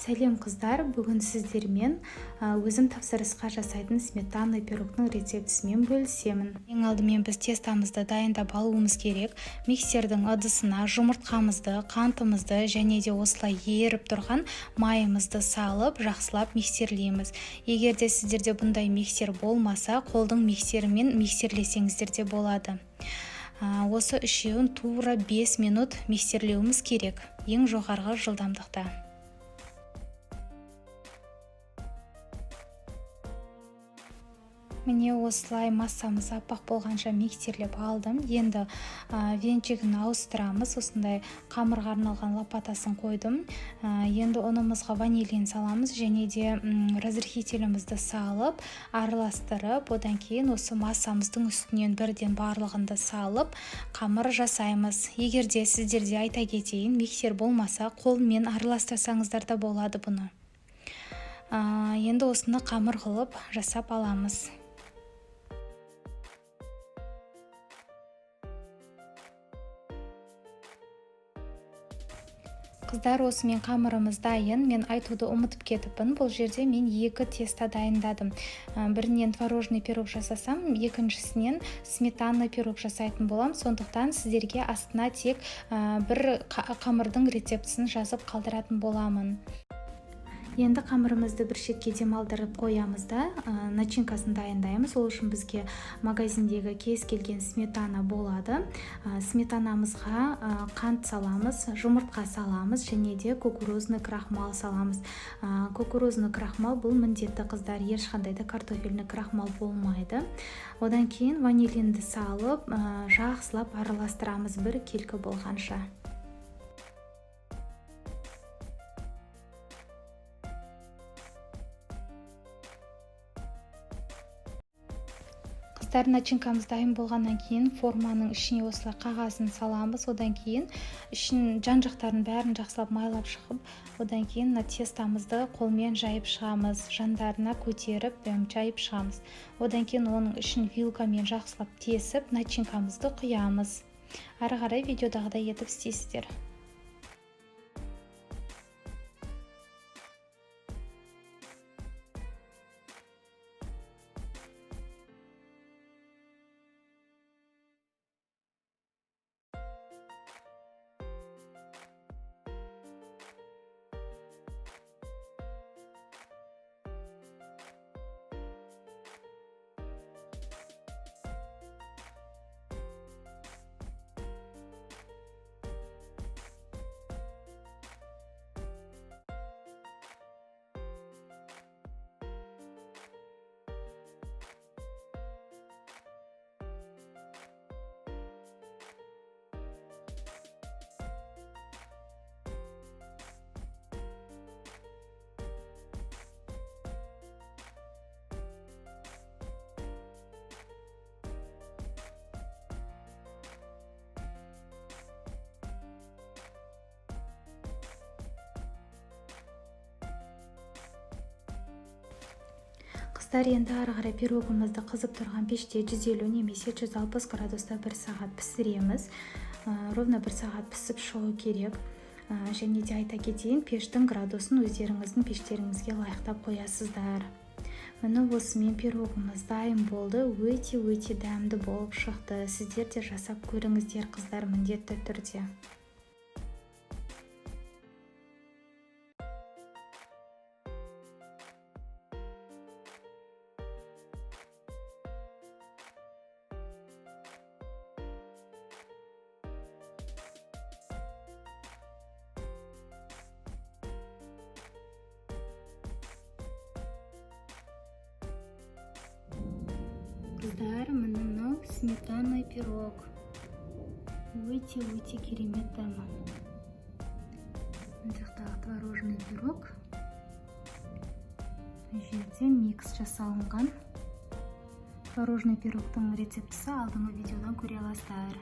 Сәлем, қыздар! Бүгін сіздермен өзім тапсырысқа жасайтын сметанный пирогтың рецептісімен бөлісемін. Ең алдымен біз тестамызды дайындап алуымыз керек. Миксердің ыдысына жұмыртқамызды, қантымызды және де осылай еріп тұрған майымызды салып, жақсылап миксерлейміз. Егер де сіздерде бұндай миксер болмаса, қолдың миксерімен миксерлесеңіздер де болады. Осы үшеуін тура 5 минут миксерлеуіміз керек, ең жоғарғы жылдамдықта. Міне, осылай массамыз аппақ болғанша миксерлеп алдым. Енді венчигін ауыстырамыз. Осындай қамырға арналған лопатасын қойдым. Енді ұнымызға ванилин саламыз және де разрыхлителімізді салып, араластырып, одан кейін осы массамыздың үстінен бірден барлығын да салып, қамыр жасаймыз. Егер де сіздерде, айта кетейін, миксер болмаса, қолмен араластырсаңыздар да болады бұны. Енді осыны қамыр қылып жасап аламыз. Қыздар, осымен қамырымыз дайын. Мен айтуды ұмытып кетіппін, бұл жерде мен екі тесто дайындадым. Бірінен творожный пирог жасасам, екіншісінен сметанный пирог жасайтын боламын. Сондықтан сіздерге астына тек бір қамырдың рецептісін жазып қалдыратын боламын. Енді қамырымызды бір шетке демалдырып қоямыз да, начинкасын дайындаймыз. Ол үшін бізге магазиндегі кез келген сметана болады. Сметанамызға қант саламыз, жұмыртқа саламыз және де кукурузный крахмал саламыз. Кукурузный крахмал бұл міндетті, қыздар, ешқандай да картофельный крахмал болмайды. Одан кейін ванилинді салып, жақсылап араластырамыз бір келкі болғанша. Қыздар, начинкамыз дайын болғаннан кейін форманың ішіне осылай қағазын саламыз. Одан кейін ішін, жан жақтарын бәрін жақсылап майлап шығып, одан кейін мына тестамызды қолмен жайып шығамыз, жандарына көтеріп жайып шығамыз. Одан кейін оның ішін вилкамен жақсылап тесіп, начинкамызды құямыз. Ары қарай видеодағыдай етіп істейсіздер. Қыздар, енді ары қарай пирогымызды қызып тұрған пеште 150 немесе 160 градуста бір сағат пісіреміз. Ровно бір сағат пісіп шығу керек. Және де айта кетейін, пештің градусын өздеріңіздің пештеріңізге лайықтап қоясыздар. Міне, осымен пирогымыз дайын болды. Өте, өте дәмді болып шықты. Сіздер де жасап көріңіздер, қыздар, міндетті түрде. Қыздар, міне, мынау сметанный пирог, өте, өте керемет дәмі. Мына жақтағы творожный пирог, мына жерде микс жасалынған. Творожный пирогтың рецептісі алдыңғы видеодан көре аласыздар.